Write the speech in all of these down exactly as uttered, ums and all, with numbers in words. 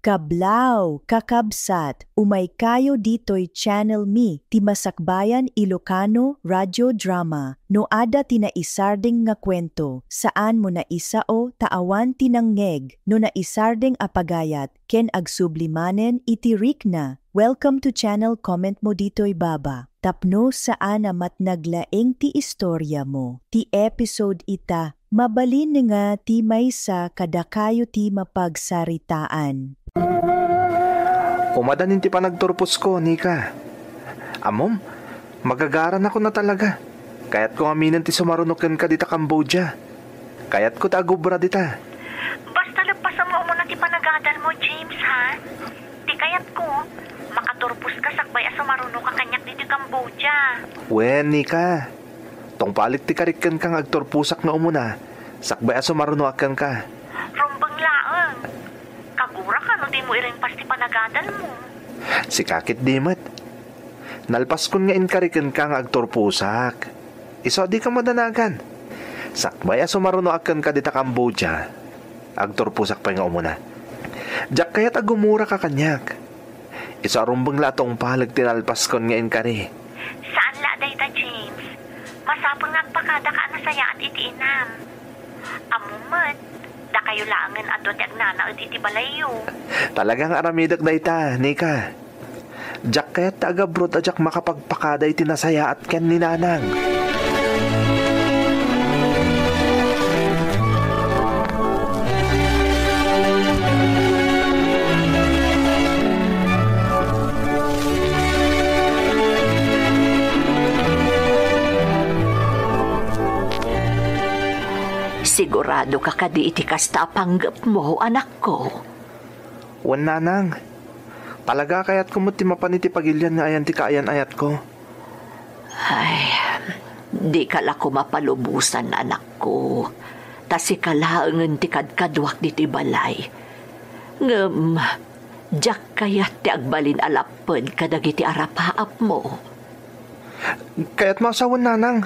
Kablaaw, kakabsat, umaykayo ditoy channel mi, ti Masakbayan Ilocano Radio Drama. No adda ti naisardeng nga kuento, saanmo naisao ta awan ti nangngeg. No naisardeng a pagayat, ken agsubli manen iti rikna, welcome to channel, comment mo ditoy baba. Tapno saan a matnag laeng ti istoriamo. Ti episode ita, mabalin nga ti maysa kadakayo ti mapagsaritaan. Umadanin ti panagturposko, Nika. Ammom, magagaranakon a talaga. Kayatko ngaminen ti sumaruno kenka dita Cambodia. Kayatko ti agubra dita. Basta leppasam nga umuna ti panagadalmo, James, ha? Ti kayatko, makaturposka sakbay a sumarunoka kaniak ditoy Cambodia. Wen, Nika. Tungpalek ti karik kenka nga agturposak nga umuna, sakbay a sumarunoak kenka. Rumbeng laeng. Kaguraka no dimo iringpas ti panagadalmo. Sika ketdi met. Nalpaskon nga inkari kenka nga agturposak. Isu a dika madanagan. Sakbay a sumarunoak kenka dita Cambodia, agturposak pay nga umuna. Diak kayat a gumuraka kaniak. Isu a rumbeng la a tungpalek ti nalpaskon nga inkari. Saan la a dayta, James. Masapul nga agpakadaka a nasayaat iti inam. Ammom met, dakayo laengen a dua ti agnanaed iti balayyo. Talaga nga aramidek dayta, Nika. Diak kayat ta agabroad a diak makapagpakada iti nasayaat ken ni Nanang. Sigurado ka kadi iti kasta a panggepmo, anakko? Wen, Nanang. Talaga a kayatko met ti mapan iti pagilian nga ayan ti kaayan-ayatko. Ay, dika la koma palubosan, anakko. Ta sika laengen ti kadkaduak ditoy balay. Ngem, diak kayat ti agbalin a lapped kadagiti arapaapmo. Kayatmo a sawen, Nanang.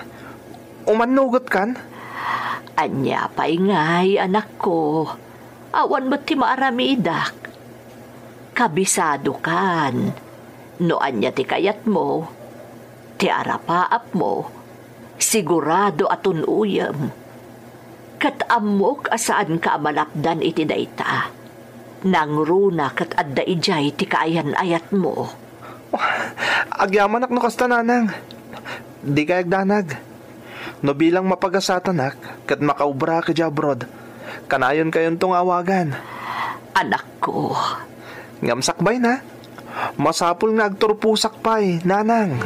Umannugetkan? Ania pay ngay, anakko? Awan met ti maaramidak. Kabisadokan. No ania ti kayatmo, ti arapaapmo, sigurado a tun-oyem. Ket ammok a saanka a malapdan iti dayta. Nangruna ket adda idiay ti kaayan-ayatmo. Agyamanak no kasta, Nanang. Dika agdanag. No bilang mapagasatanak ket makaobraak idiay abroad, kanayonkayonto nga awagan. Anakko. Ngem sakbayna, masapul nga agturposak pay, Nanang.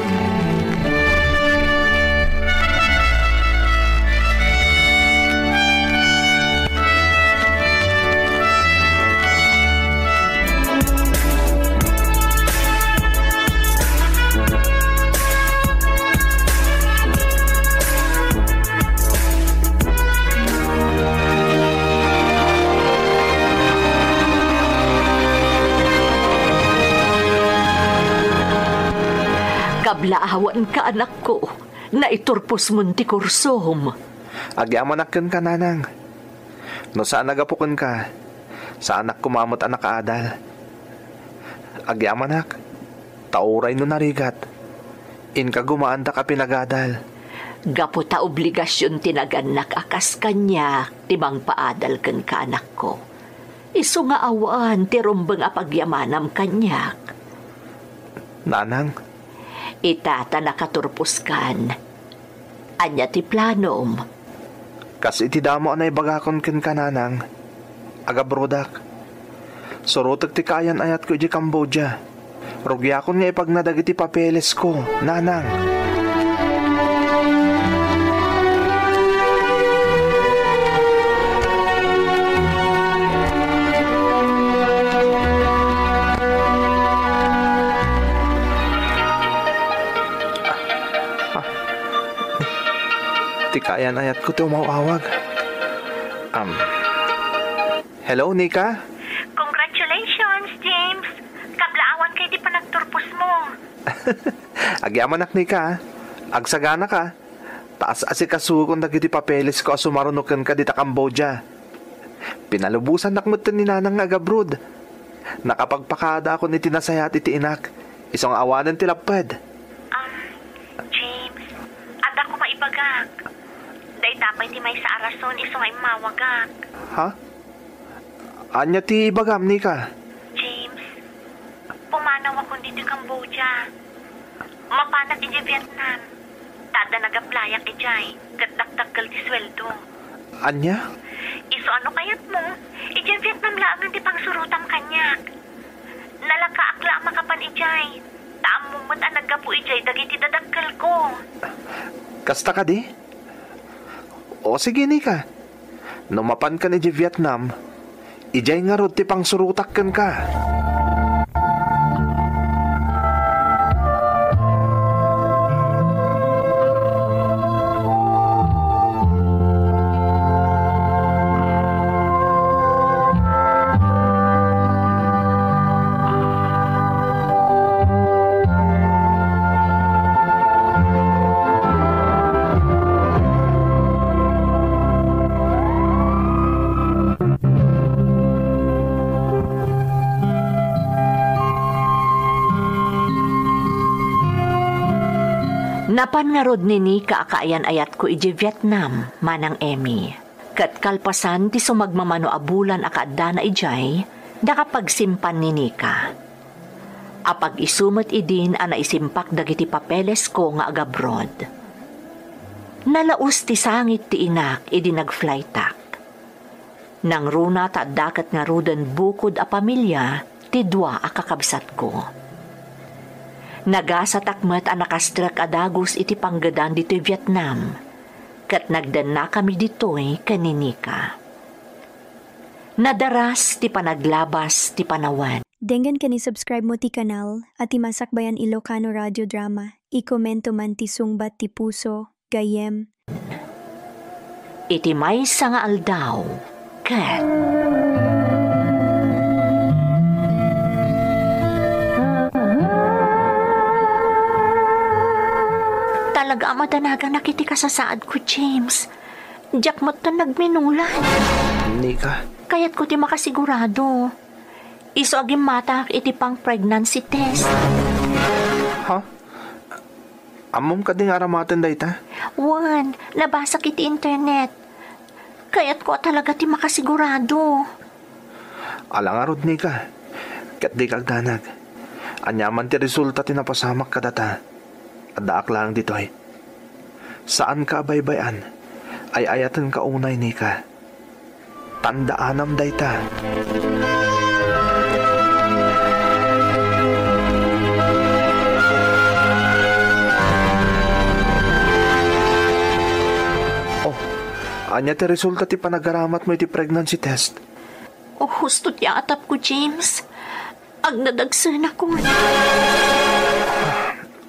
Kablaawanka, anakko, naiturposmon ti kursom. Agyamanak kenka, Nanang. No saan a gapu kenka, saanak koma met a nakaadal. Agyamanak, ta uray no narigat, inka gumaandak a pinagadal. Gapu ta obligasion ti nagannak a kas kaniak ti mangpaadal kenka, anakko. Isu nga awan ti rumbeng a pagyamanam kaniak. Nanang. Ita ta nakaturposkan. Ania ti planom? Kas iti damo a naibagakon kenka, Nanang, agabrodak. Surotek ti kaayan-ayatko idiay Cambodia. Rugiakon nga ipagna dagiti papelesko, Nanang. Ah, ti kaayan-ayatko ti umaw-awag. Um, hello, Nika? Congratulations, James! Kablaawanka iti panagturposmo. Agyamanak, Nika. Agsaganaka. Ta as-asikasukon dagiti papelesko a sumaruno kenka dita Cambodia. Pinalubosannak metten ni Nanang nga agabroad. Nakapagpakaadaakon iti nasayaat iti inak, isu nga awanen ti lapped. Um, James, adda koma ibagak. Dayta pay ti maysa a rason isu nga immawagak. Ha? Ania ti ibagam, Nika? James, pumanawakon ditoy Cambodia. Mapanak idiay Vietnam. Ta adda nag-applyak idiay, ket dakdakkel ti sueldo. Ania? Isu a no kayatmo, idiay Vietnam laengen ti pangsurotam kaniak. Nalakaak la a makapan idiay, ta ammom met a naggapu idiay dagiti dadakkelko. Kasta kadi? O sige, Nika. No mapankan idiay Vietnam, idiay ngarud ti pangsurotak kenka. Napan ngarud ni Nika a kaayan-ayatko idiay Vietnam, Manang Emmy. Ket kalpasan ti sumagmamano a bulan a kaaddana idiay, nakapagsimpan ni Nika. Apag-isu met idin a naisimpak dagiti papelesko nga agabroad. Nalaus ti sangit ti inak idi nag-flightak. Nangruna ta adda ket ngaruden bukod a pamilia ti dua a kakabsatko. Nagasatak met a nakastrek a dagus iti panggedan ditoy Vietnam, ket nagdennakami ditoy ken ni Nika. Nadaras ti panaglabas ti panawen. Denggen ken i-subscribe mo ti kanal a ti Masakbayan Ilocano Radio Drama. I-commento man ti sungbat ti puso, gayyem. Iti maysa nga aldaw, ket talaga a madanaganak iti kasasaadko, James. Diak metten nagminulad. Nika? Kayatko ti makasigurado. Isu a gimmatak iti pang-pregnancy test. Ha? Ammom kadi nga aramaten dayta? Wen, nabasak iti internet. Kayatko a talaga ti makasigurado. Ala ngarud, Nika. Ket dika agdanag. Aniaman ti resulta ti napasamak kadata, addaak laeng ditoy. Saanka a baybay-an. Ay-ayatenka unay, Nika. Tandaanam dayta. Oh, ania ti resulta ti panagaramatmo iti pregnancy test? Oh, husto ti atapko, James. Agnadagsenakon.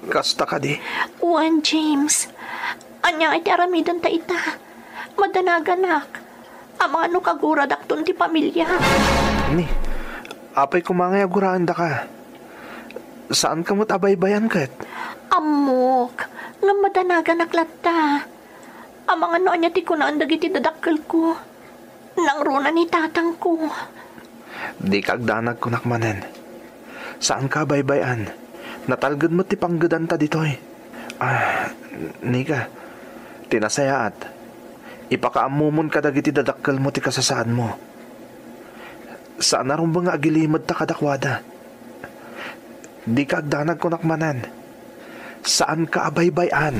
Kasta kadi? Wen, James. Ania iti aramidenta ita? Madanaganak. Amangan no kaguradakton ti pamiliak. Ni, apay koma ngay aguraendaka? Saanka met a baybay-an ket? Ammok, ngem madanaganak latta. Amangan no ania ti kunaen dagiti dadakkelko. Nangruna ni tatangko. Dika agdanag, kunak manen. Saanka a baybay-an. Natalged met ti panggedanta ditoy. Ah, Nika, ti nasayaat, ipakaammomon kadagiti dadakkelmo ti kasasaadmo. Saan a rumbeng nga agilimedta kadakuada. Dika agdanag, kunak manen. Saanka a baybay-an.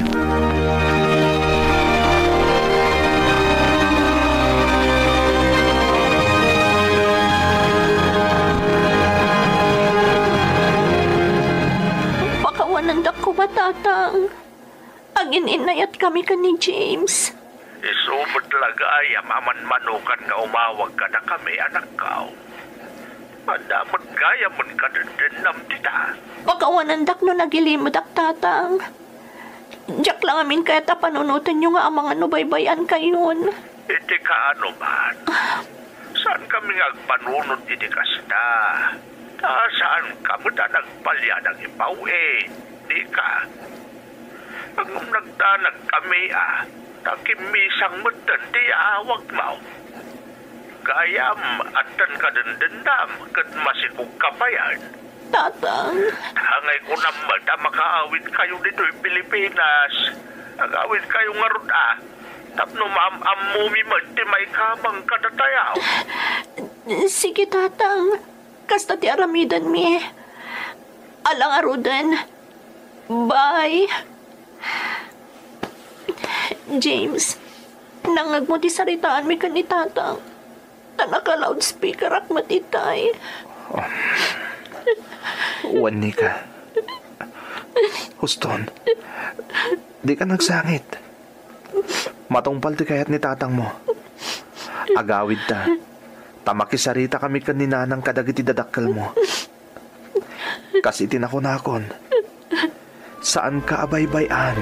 Pakawanendak koma, Tatang. Agin-innayatkami ken ni James. Isu met la gayam a manmanokan nga umawag kadakami, anakko. Adda met gayamen kadeddennam dita. Pakawanendak no nagilimedak, Tatang. Diak la ngamin kayat a panunotenyo nga amangan no baybay-ankayon. Iti kaano man, saankami nga agpanunot iti kasta. Ta saankami a nagpalian a ngipaw-it, Nika. Ngem nagdanagkami a ta kimmisang metten ti yaawagmo. Gayyem, addan kadendennam ket masikogka payen. Tatang. Angay kunam met a makaawidkayo ditoy Pilipinas. Agawidkayo ngarud a, tapno maam-ammomi met ti maikamang kadatayo. Sige, Tatang. Kasta ti aramidenmi. Ala ngaruden. Bye. James, nangngegmo ti saritaanmi ken ni Tatang. Ta naka-loudspeakerak met itay. Wen, Nika. Huston, dika nagsangit. Matungpal ti kayat ni tatangmo. Agawidta, ta makisaritakami ken ni nanang kadagiti dadakkelmo. Kas iti nakunakon, saanka a baybay-an.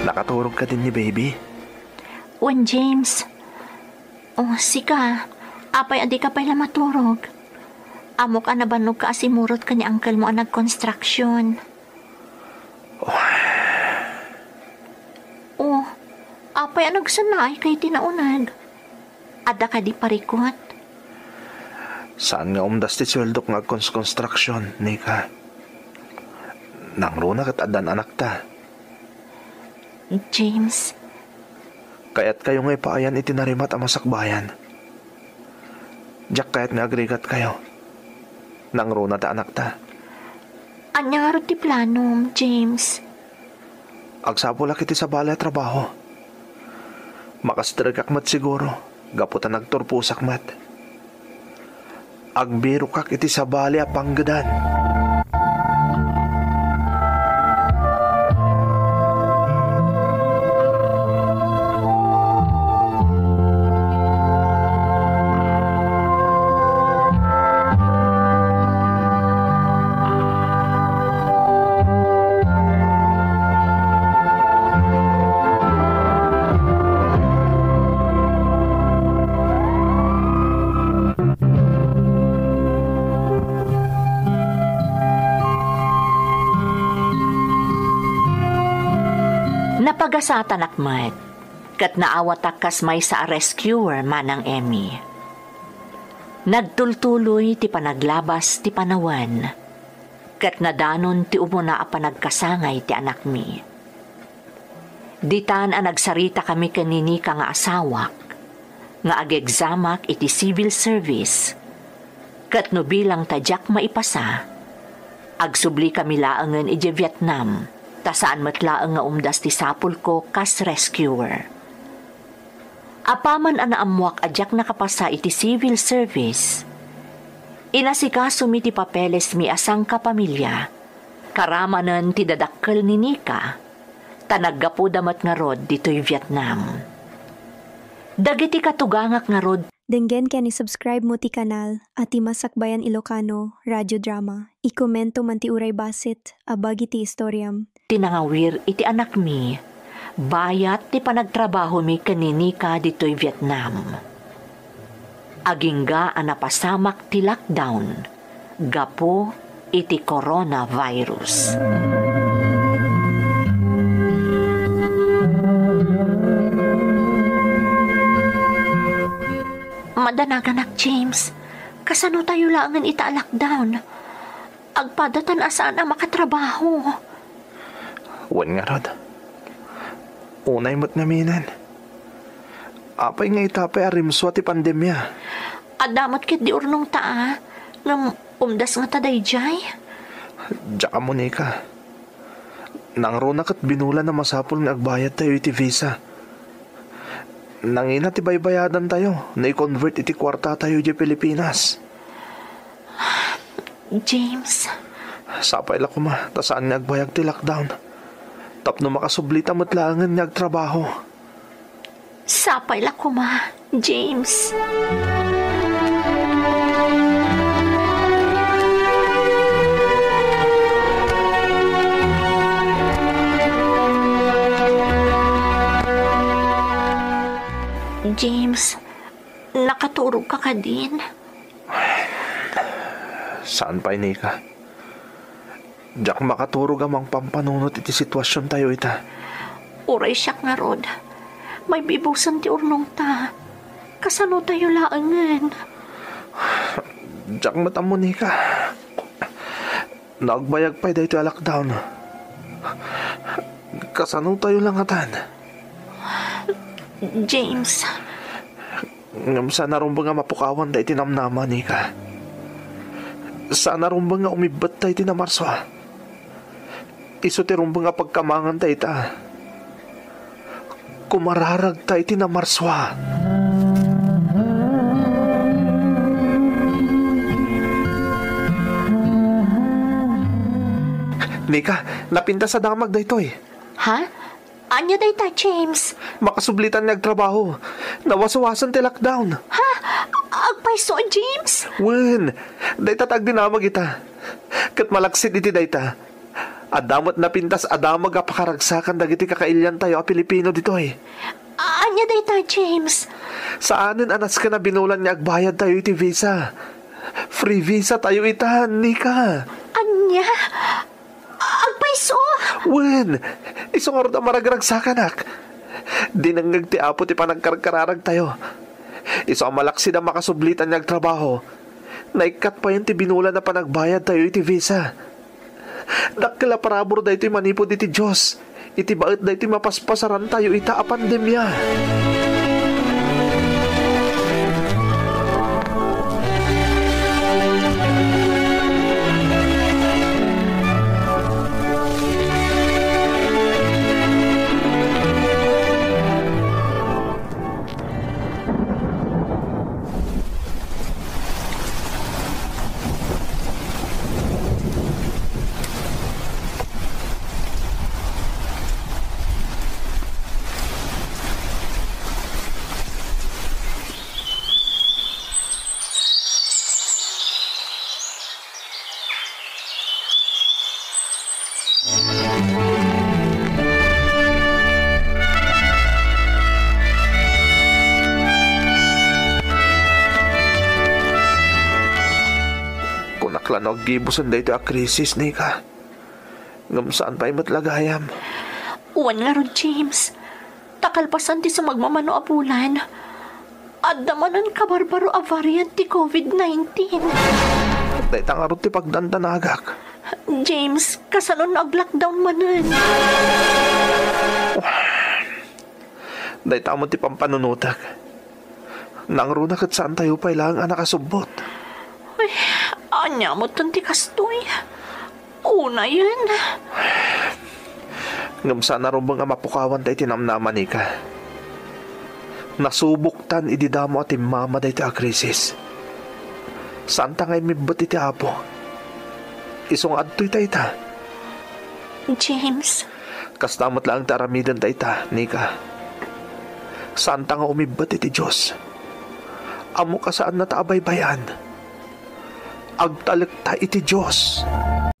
Nakaturog kadin ni baby? Wen, James. Oh, sika, apay a dika pay la maturog? Ammok a nabannogka a simurot ken ni uncle mo a nagkonstruksyon. Oh. Oh, apay a nagsannaayka iti nauneg? Adda kadi parikut? Saan nga umdas ti sueldok nga agkons-, konstruksyon, Nika. Nangruna ket addan anakta. James. Kayatkayo nga ipaayan iti narimat a masakbayan. Diak kayat nga agrigatkayo. Nangruna ti anakta. Ania ngarud ti planom, James? Agsapulak iti sabali a trabaho. Makastrikak met siguro, gapu ta nagturposak met. Agbirokak iti sabali a panggedan. Napagasatanak met, ket naawatak kas maysa a rescuer, Manang Emmy. Nagtultuloy ti panaglabas ti panawen, ket nadanon ti umuna a panagkasangay ti anakmi. Ditan a nagsaritakami ken ni Nika nga asawak, nga agegzamak iti civil service, ket no bilang ta diak maipasa, agsublikami laengen idiay Vietnam, ta saan met laeng nga umdas ti sapulko kas rescuer. Apaman a naammoak a diak nakapasa iti civil service, inasikasomi ti papelesmi a sangkapamilya, karamanen ti dadakkel ni Nika, ta naggapuda met ngarud ditoy Vietnam. Dagiti katugangak ngarud, denggen ken i-subscribe mo ti kanal a ti Masakbayan Ilocano Radio Drama. Ikomento man ti uray bassit a bagi ti istoriam. Ti nangawir iti anakmi, bayat ti panagtrabahomi ken ni Nika ditoy Vietnam. Agingga a napasamak ti lockdown gapu iti coronavirus. Madanaganak, James. Kasano tayo laengen ita a lockdown? Agpadatan a saan a makatrabaho. Wen ngarud. Unay met ngamin. Apay nga ita pay a rimsua ti pandemia? Adda met ketdi urnongta a. Ngem umdas ngata daydiay? Diak ammo, Nika. Nangruna ket binulan a masapul nga agbayadtayo iti visa. Nangina ti baybayadantayo no i-convert iti kuartatayo idiay Pilipinas. James. Sapay la koma ta saan nga agbayag ti lockdown. Tapno makasublita met laengen nga agtrabaho. Sapay la koma, James. James, nakaturog ka kadin? Saan pay, Nika? Diak makaturog a mangpampanunot iti situasiontayo ita. Uray siak ngarud, maibibusen ti urnongta. Kasano tayo laengen? Diak met ammo, Nika. No agbayag pay daytoy a lockdown, kasano tayo langatan? James. Ngem saan a rumbeng a mapukawan daytoy namnama, Nika. Saan a rumbeng nga umibbet daytoy namarsua. Isu ti rumbeng a pagkamanganta ita. Kumararagta iti namarsua. Nika, napintas a damag daytoy. Ha? Ania dayta, James? Makasublitan nga agtrabaho. Nawaswasen ti lockdown. Ha? Agpayso, James? Wen, dayta ti agdinamag ita. Ket malaksid iti dayta, adda met napintas a damag a pakaragsakan dagiti kakailiantayo a Pilipino ditoy. Ania dayta, James? Saanen a nasken a binulan nga agbayadtayo iti visa. Free visa tayo ita, Nika. Ania? Agpayso! Wen, isu ngarud a maragragsakanak. Dinengngeg ti Apo ti panagkarkararagtayo. Isu a malaksid a makasublitan nga agtrabaho, naikkat payen ti binulan a panagbayadtayo iti visa. Dakkel a parabur daytoy manipud iti Dios iti baet daytoy mapaspasarantayo ita a pandemia. Kunak la no aggibusen daytoy a krisis, Nika. Ngem saan pay met la gayam. Wen ngarud, James. Ta kalpasan ti sumagmamano a bulan, adda manen kabarbaro a variant ti covid nineteen. Dayta ngarud ti pagdandanagak. James, kasano no ag-lockdown manen? Dayta met ti pampanunotek. Nangruna ket saantayo pay laeng a nakasubbot. Ay, ania met ti kastoy? Unayen. Ngem saan a rumbeng a mapukawan daytoy namnama, Nika. Nasuboktan idi damo a timmama daytoy a krisis. Saanta nga immibbet iti Apo. Isu nga adtoy ta ita. James. Kasta met laeng ti aramidenta ita, Nika. Saanta nga umibbet iti Dios. Ammok a saanna ta abaybay-an. Agtalekta iti Dios.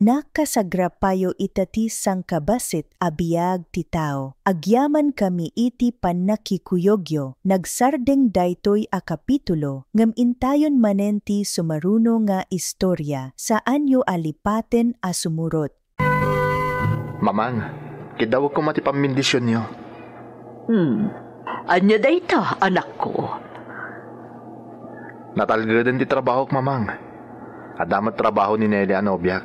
Nakasagrapayo ita ti sangkabassit a biag ti tao. Agyamankami iti pannakikuyogyo. Nagsardeng daytoy a kapitulo, ngem intayon manen ti sumaruno nga istoria. Saanyo a lipaten a sumurot. Mamang, kiddawek koma ti pammendisionyo. Hmm. Ania dayta, anakko? Natalgeden ti trabahok, Mamang. Adda met trabaho ni Nelly a nobiak.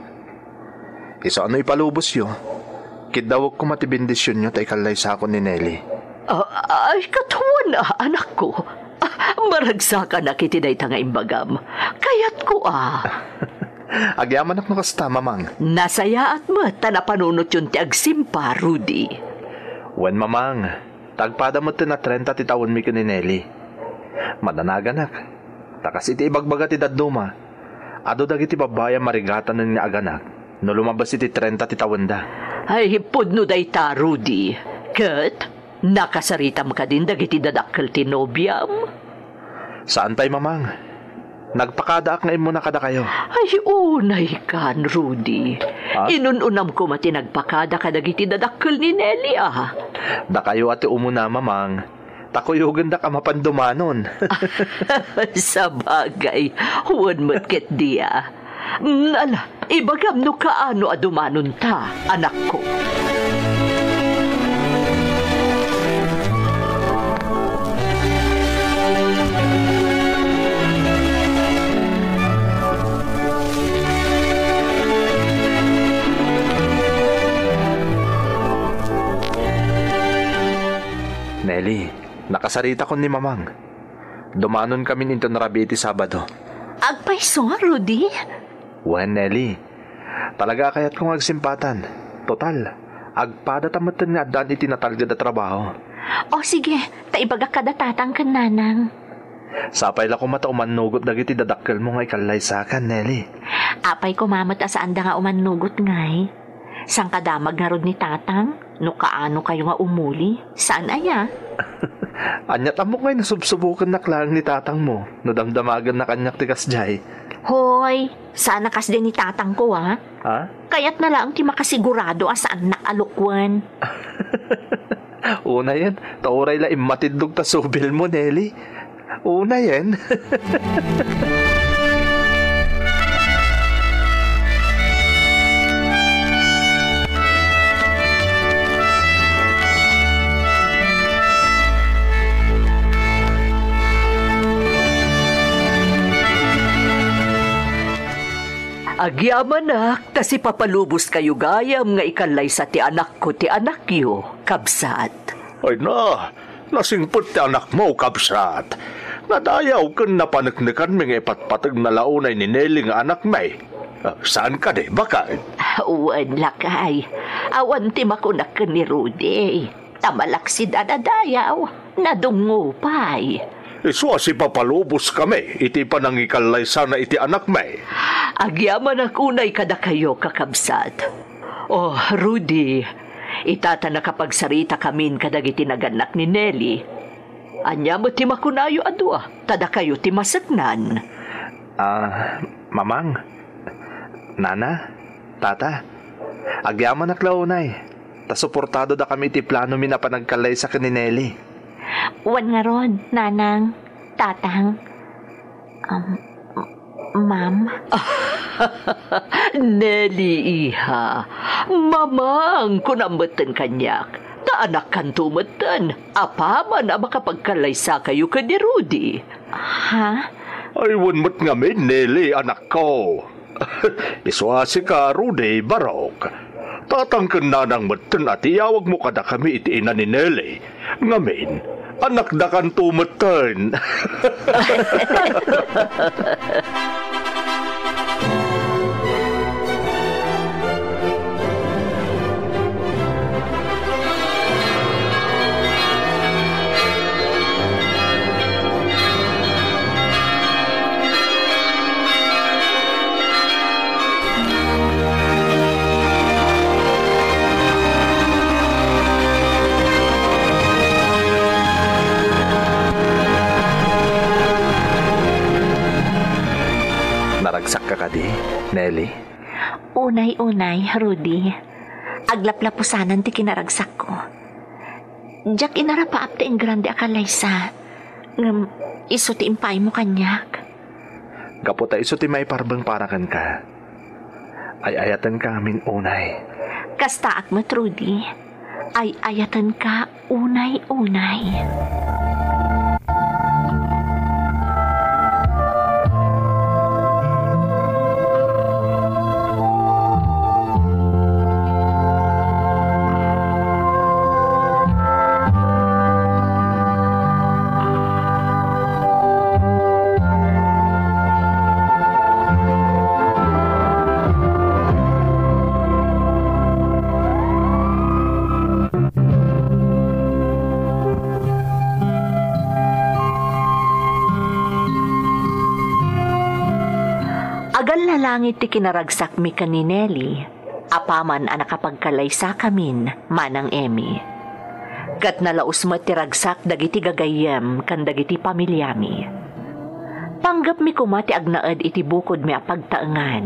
Isu a no ipalubosyo, kiddawek koma ti bendisionyo ta ikallaysakon ni Nelly. Ah, ay, katuan, ah, anakko. Ah, Maragsakanak iti dayta nga imbagam. Kayatko a. Agyamanak no kasta, Mamang. Nasayaat met ta napanunotyon ti agsimpa, Rudy. Wen, Mamang, ta agpada metten a trenta ti tawenmi ken ni Nelly. Madanaganak. Ta kas iti ibagbaga ti dadduma, adu dagiti babbai a marigatanen nga aganak no lumabes iti trenta ti tawenda. Ay, pudno dayta, Rudy. Ket nakasaritam kadin dagiti dadakkel ti nobiam? Saan pay, Mamang. Nagpakadaak nga immuna kadakayo. Ay, unay kan, Rudy. Ha? Inun-unam koma ti nagpakada kadagiti dadakkel ni Nelly, a. Dakayo a ti umuna, Mamang. Ta kuyogendak a mapan dumanon. Sabagay, wen met ket dia. Mm, ala, ibagam no kaano a dumanonta, anakko. Nelly, nakasaritakon ni Mamang. Dumanonkamin inton rabii ti Sabado. Agpayso, Rudy? Wen, Nelly. Talaga a kayatko nga agsimpatan. Total, agpadata metten nga addaan iti natalged a trabaho. O sige, ta ibagak kada tatang ken nanang. Sapay la koma ta umannugot dagiti dadakkelmo nga ikallaysakan, Nelly. Apay koma met a saanda nga umannugot ngay? Sangkadamag ngarud ni tatang no kaano kayo nga umuli? Saan aya? Aniat ammok ngay no subsubokennak laeng ni tatangmo no damdamagenna kaniak ti kasdiay. Hoy, saan a kasdiay ni tatangko, a? Ha? Kayatna laeng ti makasigurado a saannak a lukwen. Unayen, ta uray la immatiddog ta subilmo, Nelly. Unayen. Agyamanak, ta sipapaluboskayo gayam nga ikallaysa ti anakko ti anakyo, kabsat. Ay na, nasingpet ti anakmo, kabsat. Nadayaw ken napaneknekanmi nga ipatpategna la unay ni Nelly nga anakmi. Ah, saan kadi, baket? Wen, lakay. Awan ti makunak ken ni Rudy. Ta malaksid a nadayaw, nadungngo pay. Isu a sipapaluboskami iti panangikallaysana iti anakmi. Agyamanak unay kadakayo, kakabsat. Oh, Rudy, ita ta nakapagsarita kamin kadagiti nagannak ni Nelly. Ania met ti makunayo a dua, ta dakayo ti maseknan? Ah, Mamang, Nana, Tata, agyamanak la unay, ta suportadodakami iti planomin a panagkallaysa ken ni Nelly. Wen ngarud, Nanang, Tatang, um, Ma'am. Nelly, iha, Mamang, kunam metten kaniak, ta anakkanto metten, apaman a makapagkallaysakayo ken ni Rudy. Ha? Ay, wen met ngamin, Nelly, anakko. Isu a sika, Rudy, barok. Tatang ken Nanang metten a ti iyawagmo kadakami iti ina ni Nelly. Ngamin, anakdakanto metten. Naragsakka kadi, Nelly? Unay, unay, Rudy. Aglaplapusanan ti kinaragsakko. Diak inarapaap ti ingrande a kalaysa, ngem isu ti impaaymo kaniak. Gapu ta isu ti maiparbeng para kenka, ay-ayatenka ngamin unay. Kastaak met, Rudy. Ay-ayatenka unay-unay. Iti kinaragsakmi ken ni Nelly, apaman a nakapagkallaysakamin, Manang Emmy. Ket nalaus met ti ragsak dagiti gagayyem ken dagiti pamiliami. Panggepmi koma ti agnaed iti bukodmi a pagtaengan.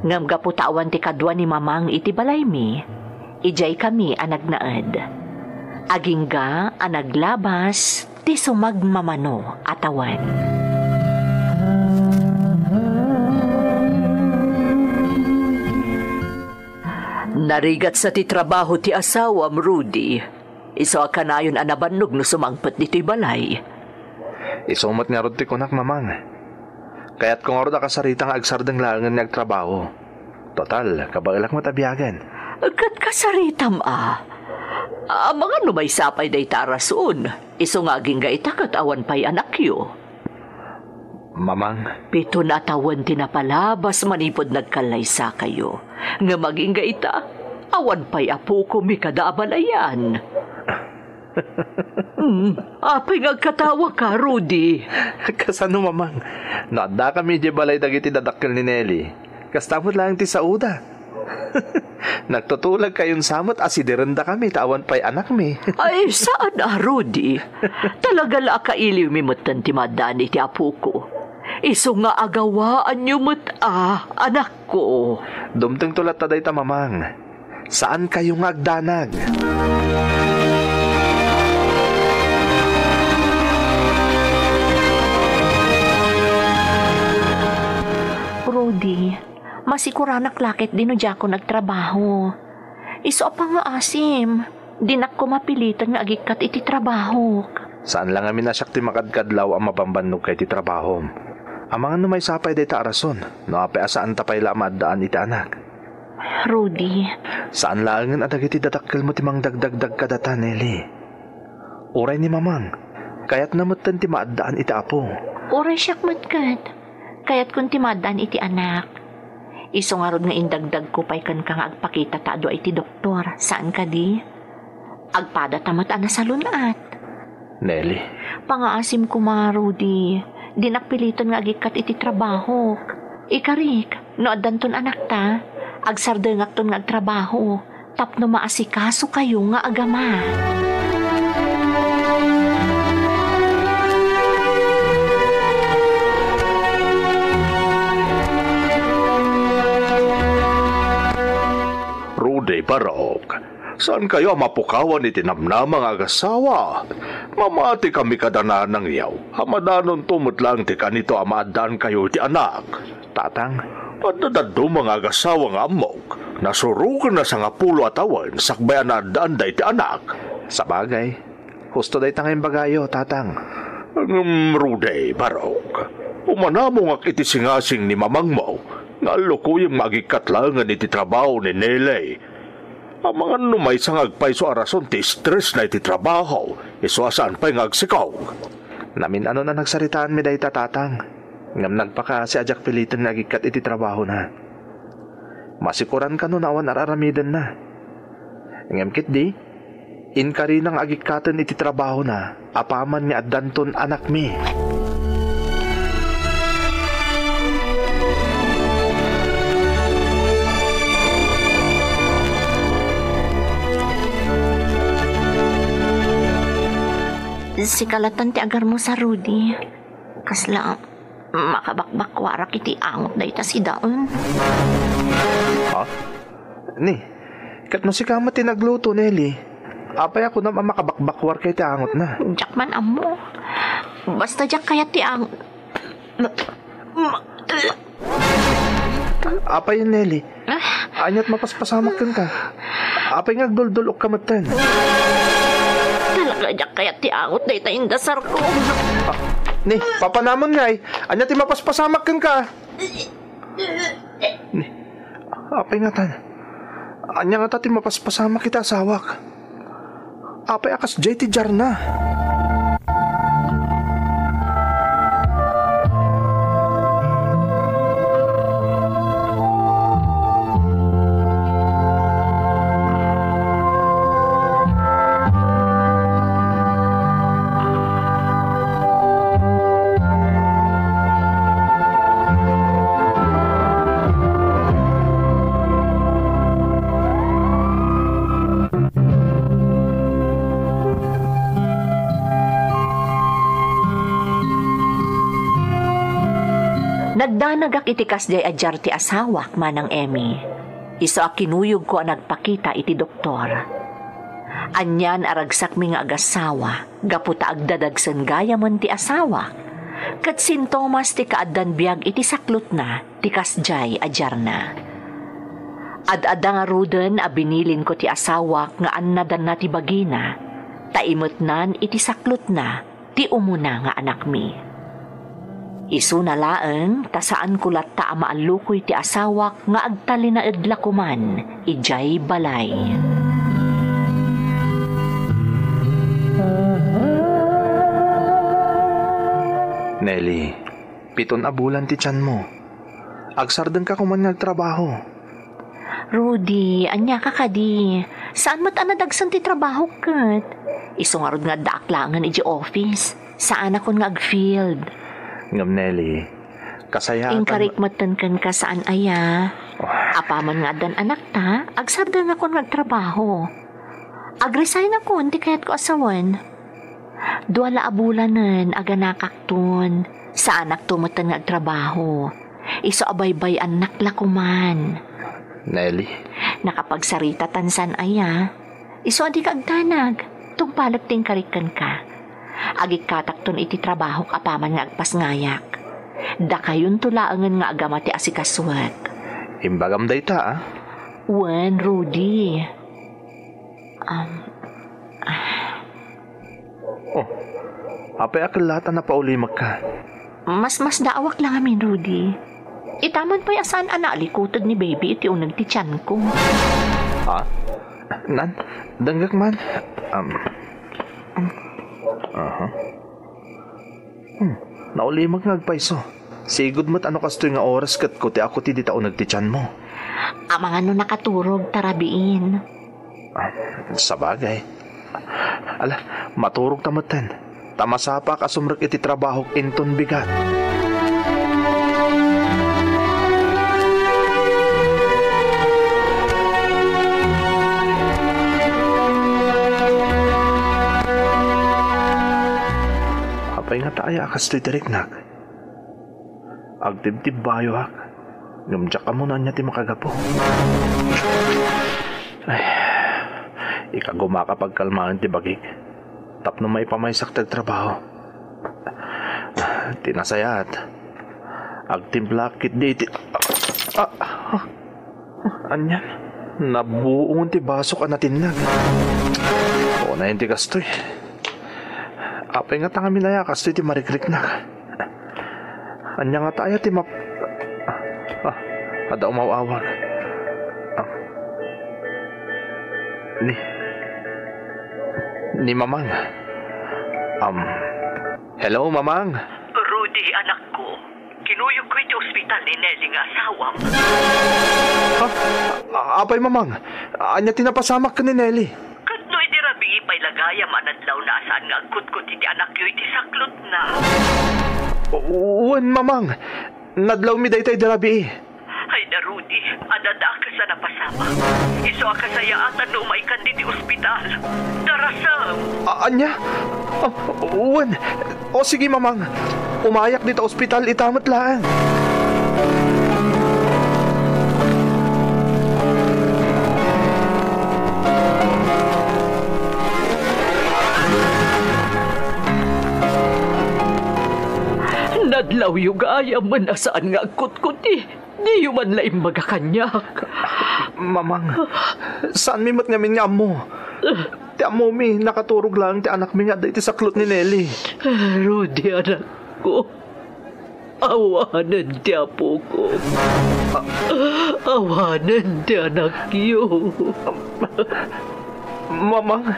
Ngem gapu ta awan ti kadua ni Mamang iti balaymi, idiay kami a nagnaed. Agingga a naglabas ti sumagmamano a tawen. Narigatsa ti trabaho ti asawam, Rudy. Isu a kanayon a nabannog no sumangpet ditoy balay. Isu met ngarud ti kunak, Mamang. Kayatko ngarud a kasarita nga agsardeng laengen nga agtrabaho. Total, kabaelak met a biagen. Ket kasaritam a. Amangan no maysa pay dayta a rason. Isu nga agingga ita ket awan pay anakyo. Mamang. Piton a tawen ti napalabas manipud nagkallaysakayo. Ngem agingga ita, awan pay apokomi kada a balayan. Hmm, apay nga agkatawaka, Rudy? Kasano, Mamang? No addakami idiay balay dagiti dadakkel ni Nelly, kasta met laeng ti saoda. Nagtutulagkayon sa met a sidirendakami ta awan pay anakmi. Ay, saan a, Rudy. Talaga la a kailiwmi metten ti maaddaan iti apoko. Isu nga agawaanyo met a, anakko. Dumtengto latta dayta, Mamang. Saankayo nga agdanag. Rudy, masikuranak la ketdi no diakon agtrabaho. Isu a pangngaasim, dinak koma piliten nga agikkat iti trabahok. Saan la ngamin a siak ti makadkadlaw a mabambannogka iti trabahom. Amangan no maysa pay dayta a rason, no apay a saanta pay la a maaddaan iti anak. Rudy. Saan laengen a dagiti dadakkelmo ti mangdagdagdag kadata, Nelly. Uray ni Mamang, kayatna metten ti maaddaan iti apo. Uray siak met ket, kayatkon ti maaddaan iti anak. Isu ngarud nga indagdagko pay kenka nga agpakita ta adu iti doktor, saan kadi? Agpadata met a nasalun-at. Nelly. Pangngaasim koma, Rudy. Dinak piliten nga agikkat iti trabahok. Ikarik, no addanton anakta, agsardengakton nga agtrabaho tapno maasikasokayo nga agama. Rudy, Barok, saankayo a mapukawan iti namnama nga agasawa. Mamatikami kada nanangyo a madanonto met laeng ti kanito a maaddaankayo iti anak. Tatang. Adda dadduma nga agasawa nga ammok, nasurogan a sangapulo a tawen sakbay a naaddaanda iti anak. Sabagay, husto dayta nga imbagayo, Tatang. Ngem, Rudy, Barok, umanamongak iti singasing ni mamangmo nga allukoyem nga agikkat laengen iti trabaho ni Nelly. Amangan no maysa nga agpayso a rason ti stressna iti trabaho, isu a saan pay nga agsikog. Namin-anon a nagsaritaanmi dayta, Tatang. Ngem nagpakaasi a diak piliten nga agikkat iti trabahona. Masikuran kano no awan ar-aramidenna. Ngem ketdi, inkarina nga agikkaten iti trabahona apaman nga addanton anakmi. Sika latan ti agarmusa, Rudy. Kasla makabakbakkuarak iti angot dayta sidaen. Ha? Ni, ket no sika met ti nagluto, Nelly, apay a kunam a makabakbakkuarka iti angotna? Diak man ammo. Basta diak kayat ti ang-, ma-, ma-, Apay, Nelly? Ah? Ania't mapaspasamak kenka? Apay nga agduldul-okka metten? Talaga, diak kayat ti angot dayta indasarko. Ah, ni, papanamon ngay. Ania ti mapaspasamak kenka? Ni, apay ngatan? Ania ngata ti mapaspasamak iti asawak? Apay a kasdiay ti diarna? Danagak iti kasdiay a diar ti asawak, Manang Emmy. Isu a kinuyogko a nagpakita iti doktor. Anian a ragsakmi nga agasawa, gapu ta agdadagsen gayamen ti asawak, ket sintomas ti kaaddan biag iti saklotna ti kasdiay a diarna. Ad-adda ngaruden a binilinko ti asawak nga annadanna ti bagina, ta imetnan iti saklotna ti umuna nga anakmi. Isuna laeng ta saanko latta a maallukoy ti asawak nga agtalinaed la koman idiay balay. Nelly, piton a bulan ti tianmo. Agsardengka koman nga agtrabaho. Rudy, ania ka kadi? Saan met a nadagsen ti trabahok ket? Isu ngarud nga addaak laengen idiay office. Saanakon nga ag-field. Ngem Nelly, kasayaatan. Inkarik metten kenka saan aya. Oh. Apaman nga addan anakta, agsardengakon nga agtrabaho. Ag-resignakon ti kayatko a sawen. Dua la a bulanen aganakakton. Saanakto metten nga agtrabaho. Isu a baybay-annak la koman. Nelly. Nakapagsaritatan saan aya. Isu a dika agdanag. Tungpalek ti inkarik kenka. Agikkatakton iti trabahok apaman nga agpasngayak. Dakayonto laengen nga agama ti asikasuek. Imbagam dayta, a? Wen, Rudy. Um, Oh, apay a kellaat a napaulimekka? Masmasdaawak la ngamin, Rudy. Itaman pay a saan a naalikuted ni baby iti uneg ti tianko. Ha? Nan, denggek man. Um, aha. Hmm, naulimek nga agpayso. Sigud met a no kastoy nga oras ket kuti a kuti dita uneg ti tianmo. Amangan no nakaturog ta rabiin. Ah, sabagay. Ala, maturog ta metten. Ta masapak a sumrek iti trabahok inton bigat. Apay ngata aya a kastoy ti riknak? Agtibtibbayoak, ngem diak ammo no ania ti makagapu. Ay, ikagumaka pagkalmaen ti bagik tapno maipamaysak ti agtrabaho. Ti nasayaat, agtimplaak ketdi iti, ah, ah, anian? Nabuongen ti basok a natinnag. Unayen ti kastoy. Apay ngata ngamin aya kastoy ti marikriknak? Ania ngata aya ti map-, ah, adda umaw-awag. Ah. Ni, ni Mamang. Um, hello, Mamang. Rudy, anakko. Kinuyogko iti ospital ni Nelly nga asawam. Ha? A-, apay, Mamang? Ania ti napasamak ken ni Nelly? Ket no idi rabii pay la gayam a nadlawna a saan nga agkutkot iti anakyo iti saklotna. Wen, Mamang. Nadlawmi dayta idi rabii. Ay da, Rudy, adda dakes a napasamak. Isu a kasayaatan no umaykan ditoy ospital. Darasem! A-, ania? Ah, wen. O sige, Mamang. Umayak dita ospital ita met laeng. Nadlawyo gayam a saan nga agkutkot. Diyo man la imbaga kaniak. Mamang, saanmi met ngamin nga ammo. Ti ammomi, nakaturog laeng ti anakmi nga adda iti saklot ni Nelly. Rudy, anakko, awanen ti apoko. Awanen ti anakyo. Mamang.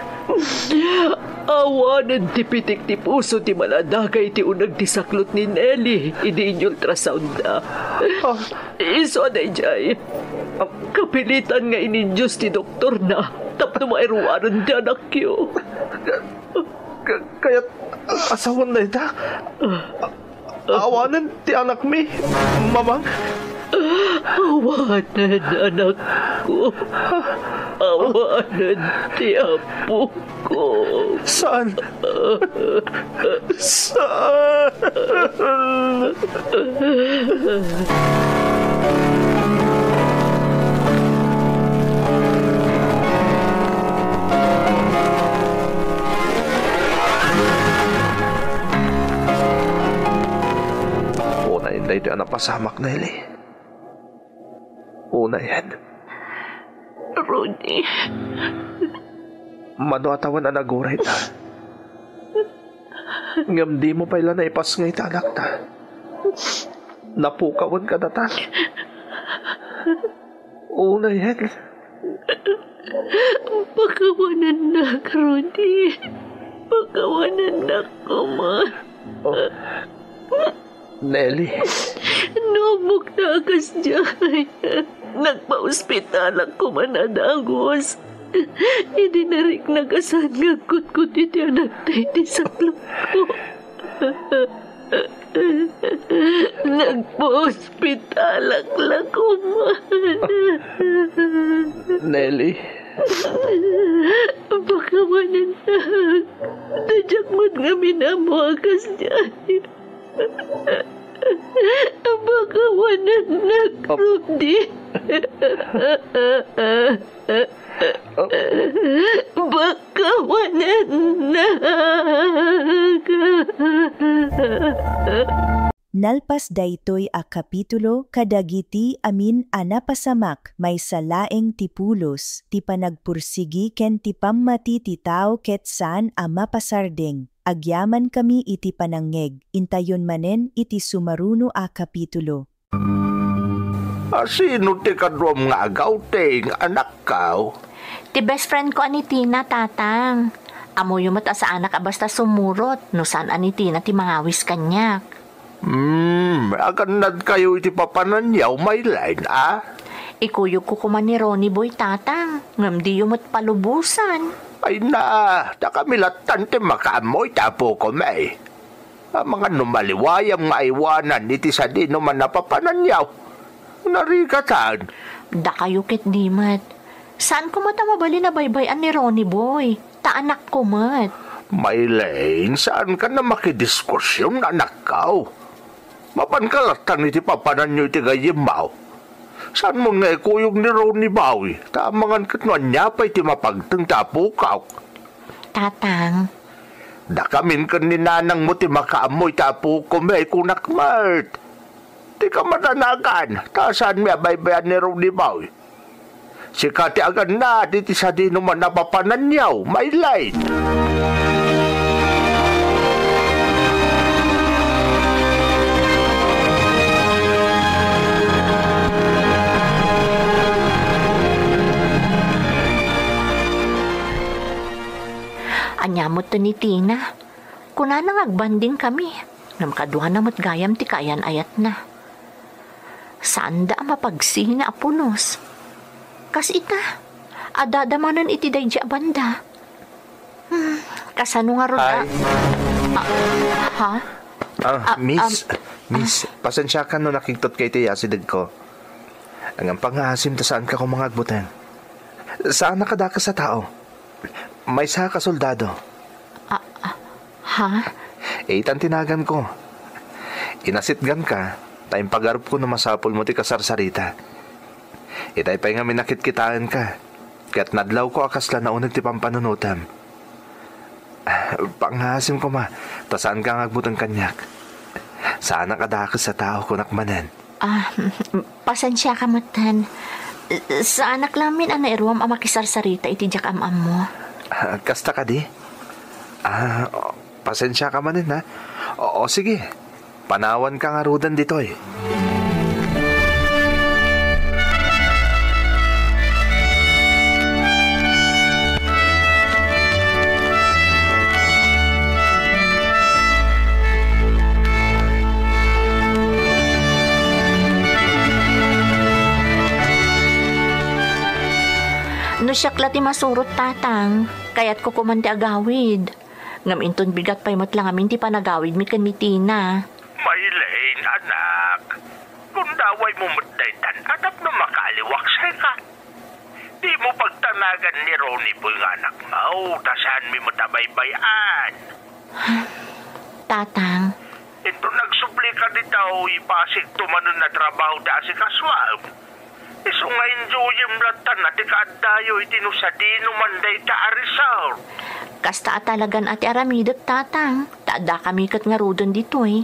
Awanen ti pitik ti puso ti maladaga iti uneg ti saklot ni Nelly idi inyultrasoundda. Ah. Isu a daydiay, kapilitan nga inindios ti doktorna tapno mairuaren ti anakyo. Ka-, kayat asawan dayta? Awanen ti anakmi, Mamang? Awanen, anakko. Awanen ti apok. Saan? Saan? Unay daytoy a napasamak, Nelly. Unayen. Rudy. Mano a tawen a nagurayta. Ngem dimo pay la naipasngay ta anakta. Napukawen kadata. Unayen. Pakawanennak, Rudy. Pakawanennak koma. Oh. Nelly. No ammok ta a kasdiay, nagpaospitalak koma a dagus. Idi nariknak a saan nga agkutkot iti anakta iti saklapko. Nagpaospitalak la koma. Nelly. Pakawanennak. Ta diak met ngamin ammo a kasdiay. Pakawanennak, Rudy. Pakawanennak. Nalpas daytoy a kapitulo kadagiti amin a napasamak, maysa laeng ti pulos, ti panagpursigi ken ti pammati ti tao ket saan a mapasardeng. Agyamankami iti panangngeg. Intayon manen iti sumaruno a kapitulo. A, sino ti kaduam nga agawting, anakko? Ti best friend ko a ni Tina, Tatang. Ammoyo met a saanak a basta sumurot no saan a ni Tina ti mangawis kaniak. Hmm, agannadkayo iti papananyaw, Maylain, a? Ikuyogko koma ni Ronnie Boy, Tatang, ngem diyo met palubosan. Ay na, dakami lattan ti makaammo iti apokom, eh. Amangan no maliwayam nga aywanan iti sadinoman a papananyaw. Narikatan. Dakayo ket di met. Saanko met a mabalin a baybay-an ni Ronnie Boy. Ta anakko met. Maylain, saankan a makidiskusyon, anakko. Mapanka lattan iti papananyo iti gayyemmo. Saanmon nga ikuyog ni Ronnie Boy, ta amangan ket no ania pay ti mapagteng ti apokok. Tatang. Dakamin ken ni nanangmo ti makaammo iti apokom, kunak met. Dika madanagan, ta saanmi a baybay-an ni Ronnie Boy. Sika ti agannad iti sadinoman a papananyaw, Maylain. Ania met ni Tina? Kunana nga agbandingkami, ngem kaduana met gayam ti kaayan-ayatna. Saanda a mapagsina a pulos. Kas ita, addada manen iti daydi a banda. Hmm, kasano ngarud a... Hi. Ah, ha? Ah, Ah, miss, um, miss, ah. Pasensiakan no nakigtotka iti asidegko. Ngem pangngaasim ta saanka koma nga agbuteng. Saanak a dakes a tao. Maysa ka soldado. Ah, ah, ha? Itan ti naganko. Inasitganka, ta impagarupko no masapulmo ti kasarsarita. Itay pay nga minakitkitaenka, ket nadlawko a kasla nauneg ti pampanunotem. Pangngaasim koma, ta saanka nga agbuteng kaniak. Saanak a dakes a tao, kunak manen. Ah, pasensiaka metten. Saanak lamin a nairuam a makisarsarita iti diak am-ammo. Ah, kasta kadi? Ah, pasensiaka manen, ha? O, o, sige. Panawanka ngaruden ditoy. No siak la ti masurot, Tatang, kayatko koman ti agawid. Ngem inton bigat pay met la ngamin ti panagawidmi ken ni Tina. Maylain, anak. Kun Dawaymo met daytan a tapno makaaliwaksayka. Dimo pagtanagan ni Ronnie Boy nga anakmo, ta saanmi met a baybay-an. Tatang. Inton agsublika ditoy, ipasikto manen a trabaho ti asikasuam. Isu nga enjoyem latta ti kaaddayo iti no sadino man dayta a resort. Kasta a talagan a ti aramidek, Tatang, ta addakami ket ngaruden ditoy.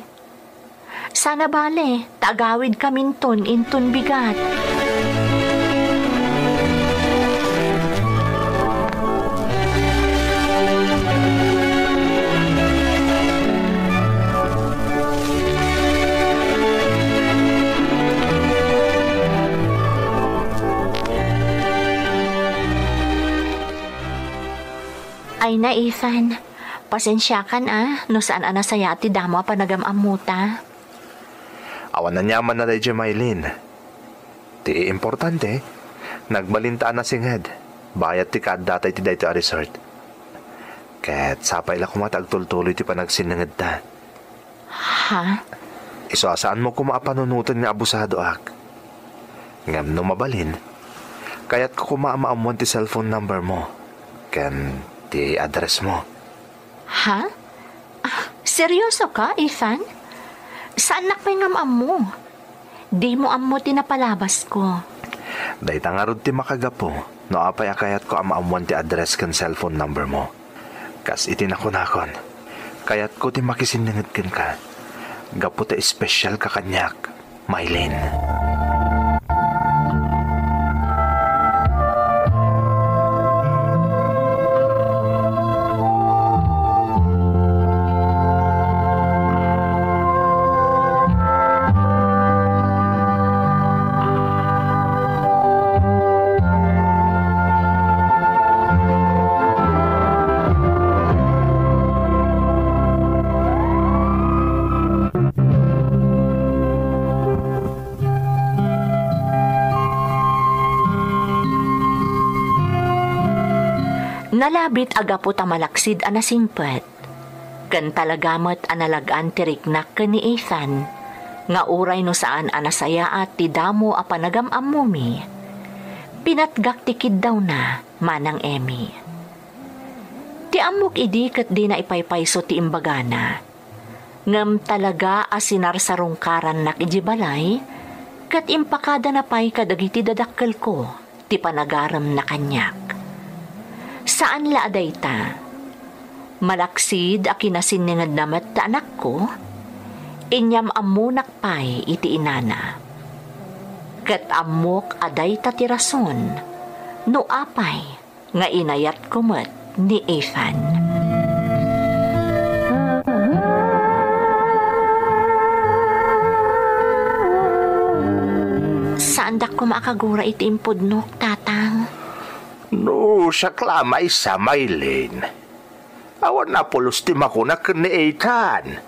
Saan a bale, ta agawidkaminton inton bigat. Ay na, Ethan. Pasensiakan a, no saan a nasayaat ti damo a panagam-ammota. Awan aniamanna daydiay, Maylin. Ti importante, nagbalinta a nasinged, bayat ti kaaddata iti daytoy a resort. Ket sapay la koma ta agtultuloy ti panagsinningedta. Ha? Isu a saanmo koma a panunoten nga abusadoak. Ngem no mabalin, kayatko koma a maammuan ti cellphone number mo ken ti address mo. Ha? Ah, seryoso ka, Ethan? Saannak pay nga maammo? Dimo ammo ti napalabasko. Dayta ngarud ti makagapu no apay a kayatko a maammuan ti address ken cellphone number mo. Kas iti nakunakon, kayatko ti makisinninged kenka gapu ta espesyal ka kaniak, Maylin. Nalabit a gapu ta malaksid a nasingpet. Ken talaga met a nalag-an ti riknak ken ni Ethan, nga uray no saan a nasayaat ti damo a panagam-ammomi, pinatgak ti kiddawna, Manang Emmy. Ti ammok idi ket dina ipaypayso ti imbagana. Ngem talaga a sinarsarungkarannak idiay balay, ket impakadana pay kadagiti dadakkelko ti panagaremna kaniak. Saan la a dayta. Malaksid a kinasinningedna met ti anakko, inyam-ammonak pay iti inana. Ket ammok a dayta ti rason no apay nga inayatko met ni Ethan. Saandak koma a kagura iti impudnok, Tatang. No, siak la maysa, Maylin. Awan a pulos ti makuna ken ni Ethan.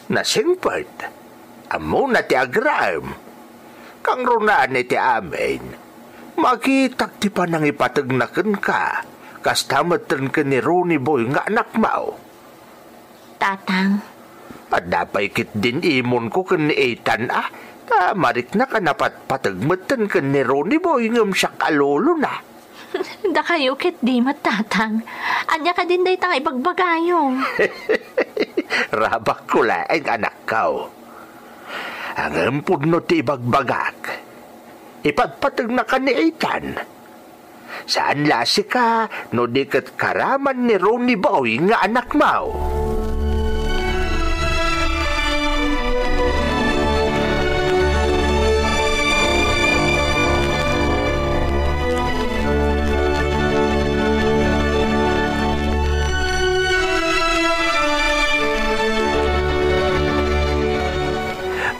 Nasingpet. Ammona ti agraem. Kangrunaan iti amin, makitak ti panangipategna kenka, kasta metten ken ni Ronnie Boy nga anakmo. Tatang. Adda pay ketdin imonko ken ni Ethan a, ta mariknak a napatpateg metten ken ni Ronnie Boy ngem siak a lolona. Dakayo ketdi met, Tatang. Ania kadin dayta nga ibagbagayo? Rabakko laeng, anakko. Ngem pudno ti ibagbagak. Ipatpategnaka ni Ethan. Saan la a sika no di ket karaman ni Ronnie Boy nga anakmo.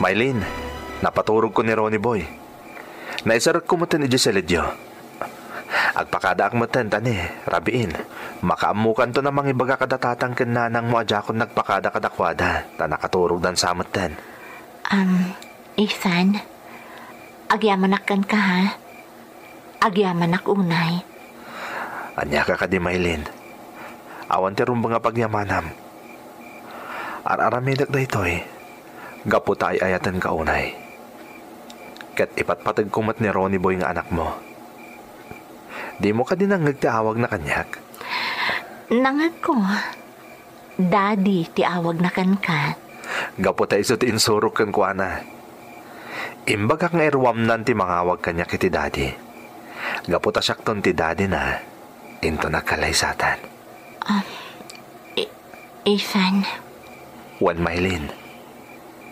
Maylin, napaturogko ni Ronnie Boy. Naisarekko metten idiay silidio. Agpakadaak metten, ta ni, rabiin, makaammokanton a mangibaga kada tatang ken nanangmo a diakon nagpakada kadakuada, ta nakaturogdan sa metten. Am, Ethan, agyamanak kenka, ha? Agyamanak unay. Ania ka kadi, Maylin? Awan ti rumbeng a pagyamanam. Ar-aramidek daytoy gapu ta ay-ayatenka unay. Ket ipatpategko met ni Ronnie Boy nga anakmo. Dimo kadi nangngeg ti awagna kaniak? Nangngegko. Daddy ti awagna kenka. Gapu ta isu ti insurok kenkuana. Imbagak nga iruamnan ti mangawag kaniak iti daddy. Gapu ta siakton ti daddy na, inton agkallaysatan. Um, I-, Ethan. Wen, Mylene.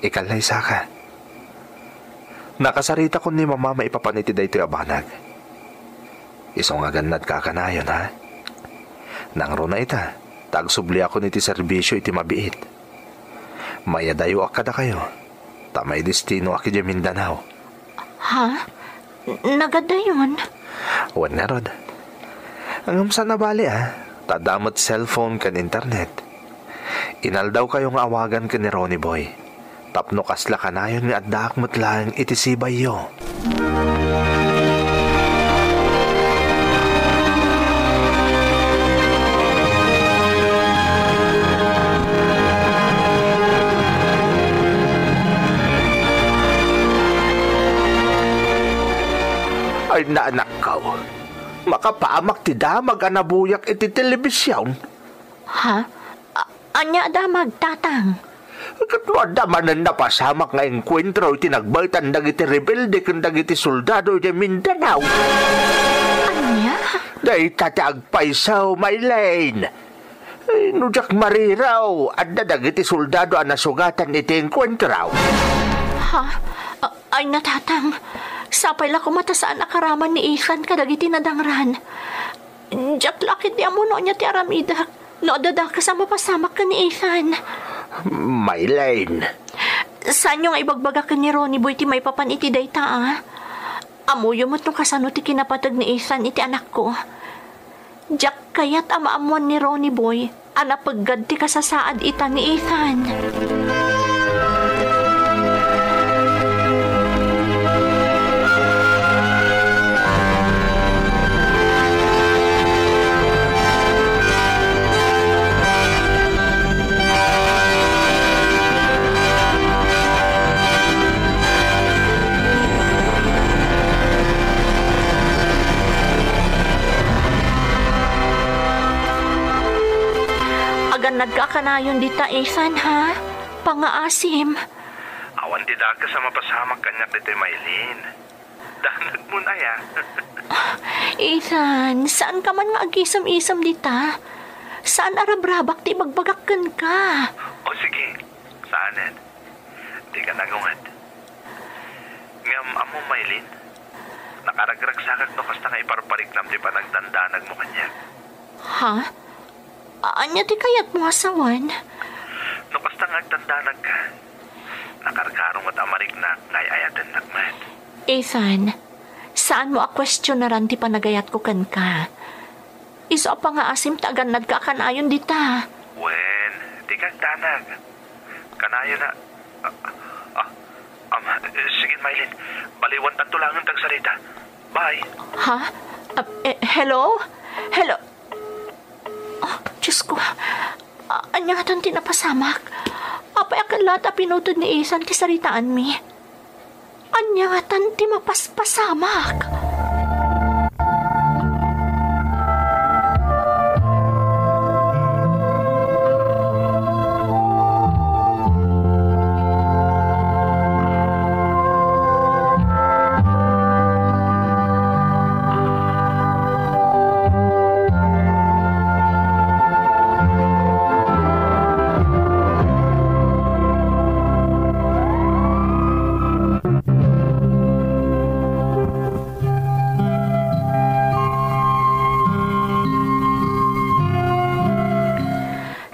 Ikallaysaka. Nakasaritakon ni Mama maipapan iti daytoy a banag. Isu nga agannadka a kanayon, ha? Nangruna ita, ta agsubliakon iti serbisio iti mabiit. Mayadayoak kadakayo, ta maidestinoak idiay Mindanao. Ha? Nagadayon? Wen ngarud. Ngem saan a bali, a, ta adda met cellphone ken internet. Inaldawkayo nga awagan ken ni Ronnie Boy. Tapno kasla kanayon nga addaak met laeng iti sibayyo. Ay, naanakkaw. Makapamak ti damag a nabuyak iti telebision. Ha? A-, ania a damag, Tatang? Ket no adda manen napasamak nga engkuentro iti nagbaetan dagiti rebelde ken dagiti soldado iti Mindanao. Ania? Dayta ti agpayso, Mylene. Ay, no diak mariraw, adda dagiti soldado a nasugatan iti engkuentro. Ha? A-, ay, natatang. Sapay la koma ta saan a karaman ni Ethan kadagiti nadangran. Diak la ketdi ammo no ania ti aramidek no adda dakes a mapasamak ken ni Ethan. Mylene. Saanyo nga ibagbaga ken ni Ronnie Boy ti maipapan iti dayta, a? Ammoyo met no kasano ti kinapateg ni Ethan iti anakko. Diak kayat a maammuan ni Ronnie Boy a napeggad ti kasasaad ita ni Ethan. Agannadka a kanayon dita, Ethan, ha? Pangaasim. Awan ti dakes a mapasamak kaniak ditoy, Mylene. Danagmon aya. Ethan, saan ka man nga agisem-isem dita? Saan a rabrabak ti ibagbagak kenka? O sige, saanen. Dika nagunget. Ngem ammo, Mylene, nakaragragsakak no kasta nga iparpariknam ti panagdandanagmo kaniak. Ha? A-, ania ti kayatmo a sawen? No kasta nga agdandanagka, nakarkaro met a mariknak nga ay-ayatennak met. Ethan, saanmo a kuestionaran ti panagayatko kenka. Isu a pangaasim ta agannadka a kanayon dita. Wen, dika agdanag. Kanayon a, ah, ah, am, sige, Mylene. Baliwantanto laengen ti agsarita. Bye. Ha? Ah, eh, hello? Hello? Oh, Diyos ko. A-, ania ngatan ti napasamak? Apay a ket latta a pinuted ni Ethan ti saritaanmi? Ania ngatan ti mapaspasamak?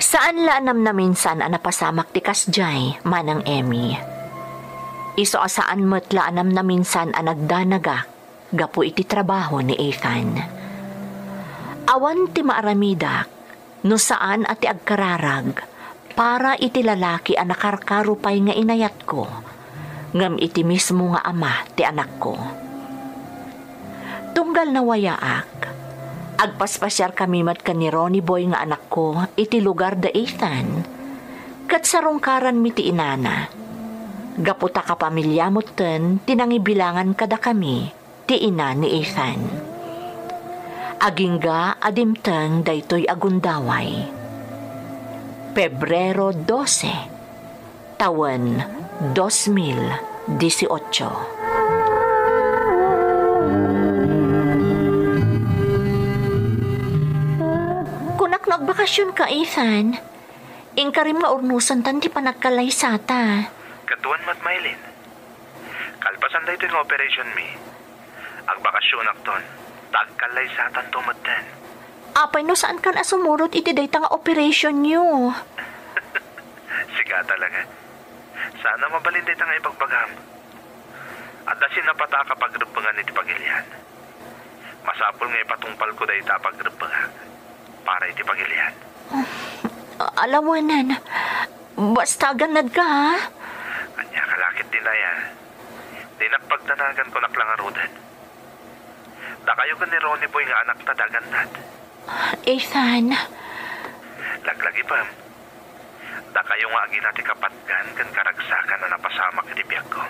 Saan la a namnaminsan a napasamak ti kasdiay, Manang Emmy. Isu a saan met la a namnaminsan a nagdanagak gapu iti trabaho ni Ethan. Awan ti maaramidak no saan a ti agkararag para iti lalaki a nakarkaro pay nga inayatko, ngem iti mismo nga ama ti anakko. Tunggal nawayaak, agpaspasiarkami met ken ni Ronnie Boy nga anakko iti lugar da Ethan, ket sarungkaranmi ti inana. Gapu ta kapamilya metten ti nangibilangan kadakami ti ina ni Ethan. Agingga a dimteng daytoy a gundaway. Pebrero dose, tawen dos mil dieciocho. Kunak no agbakasionka, Ethan. Inkarim nga urnosentan ti panagkallaysata. Kaduan met, Maylin. Kalpasan daytoy nga operationmi, agbakasionakton, ta agkallaysatanto metten. Apay no saankan a sumurot iti dayta nga operationyo? Sika talaga. Saan a mabalin dayta nga ibagbagam. Adda sinapata a kapagrebbengan iti pagilian. Masapul nga ipatungpalko dayta a pagrebbengak para iti pagilian. Alawanan. Basta agannadka, ha? Ania ka lakit dinaya? Dinak pagdanagan, kunak la ngaruden. Dakayo ken ni Ronnie Boy nga anakta ti agannad. Ethan. Laglagipem. Dakayo nga agina ti kapatgan ken karagsakan a napasamak iti biagko.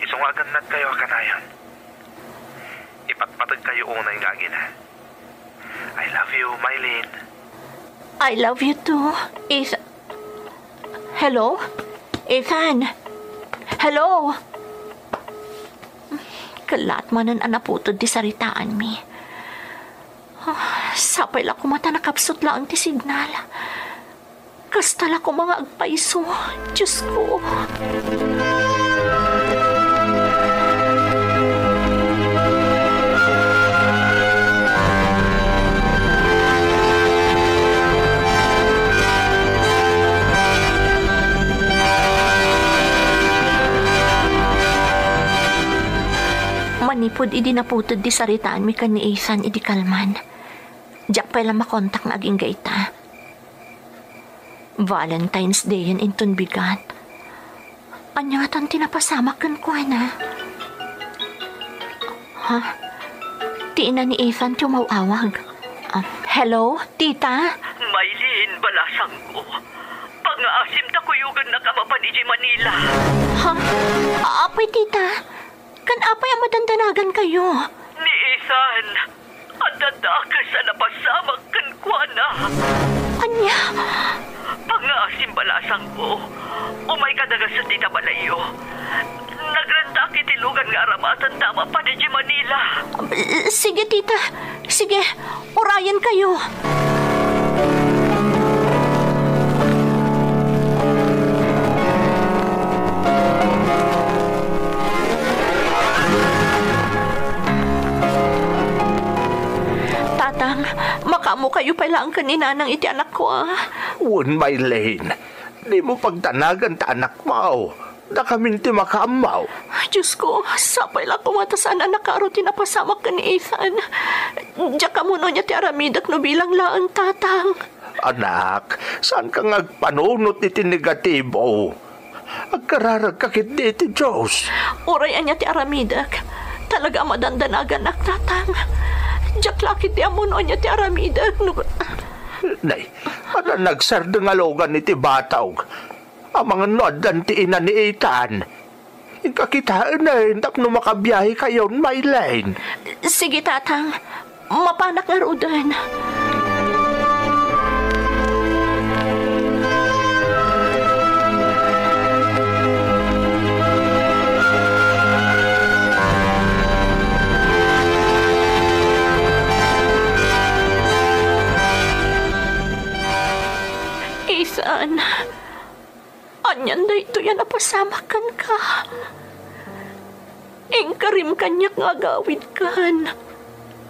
Isu nga agannadkayo a kanayon. Ipatpategkayo unay nga agina. I love you, Maylin. I love you too, Ethan. Hello? Ethan? Hello? Kellat manen a naputed ti saritaanmi. Ah, sapay la koma ta nakapsut laeng ti signal. Kasta la koma nga agpayso, Diosko. Manipud idi naputed ti saritaanmi ken ni Ethan idi kalman, diak pay la makontak nga agingga ita. Valentine's Day-en inton bigat. Ania ngatan ti napasamak kenkuana? Ha? Ti ina ni Ethan ti umaw-awag. Ah, hello, tita? Maylin, balasangko. Pangngaasim ta kuyogennaka mapan idiay Manila. Ha? Apay, tita? Kan apay a madandanagankayo? Ni Ethan, adda dakes a napasamak kenkuana. Ania? Pangngaasim, balasangko. Umayka daga sadi ta balayyo. Nagrentak iti lugan nga aramatenta a mapan idiay Manila. Sige, tita. Sige, urayenkayo. Tatang, makaammokayo pay laeng ken ni Nanang iti anakko, a? Wen, Maylin. Dimo pagdanagan ta anakmo. Dakamin ti makaammo. Diosko, sapay la koma ta saan a nakaro ti napasamak ken ni Ethan. Diak ammono ania ti aramidek no bilang laeng, Tatang. Anak, saanka nga agpanunot iti negatibo. Agkararagka ketdi iti Dios. Uray ania ti aramidek, talaga a madandanaganak, Tatang. Diak la ketdi ammono ania ti aramidek no... Nay, adda nagsardeng a lugan iti batog. Amangan no addan ti ina ni Ethan. Inka kitaen tapno makabiahekayon, Maylin. Sige, Tatang. Mapanak ngaruden. Ethan, anian daytoy a napasamak kenka? Inkarim kaniak nga agawidkan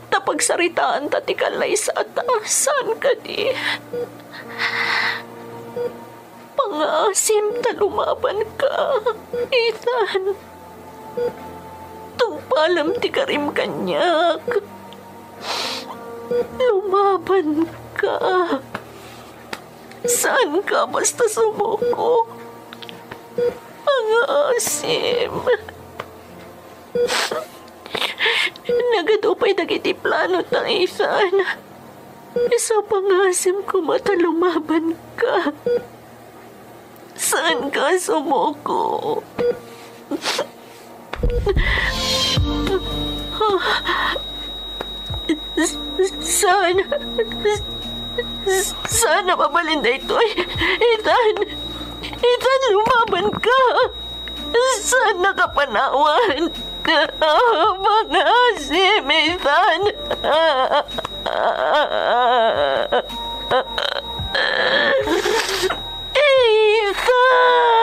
ta pagsaritaanta ti kallaysata, saan kadi? Pangngaasim ta lumabanka, Ethan. Tungpalem ti karim kaniak. Lumabanka. Saanka basta sumuko. Pangngaasim. Nagadu pay dagiti planota, Ethan. Isu a pangngaasim koma ta lumabanka. Saan ka sumuko? Saan? Saan a mabalin daytoy? Ethan! Ethan, lumaban ka! Saan nakapanawan? Pangasim, Ethan! Ethan!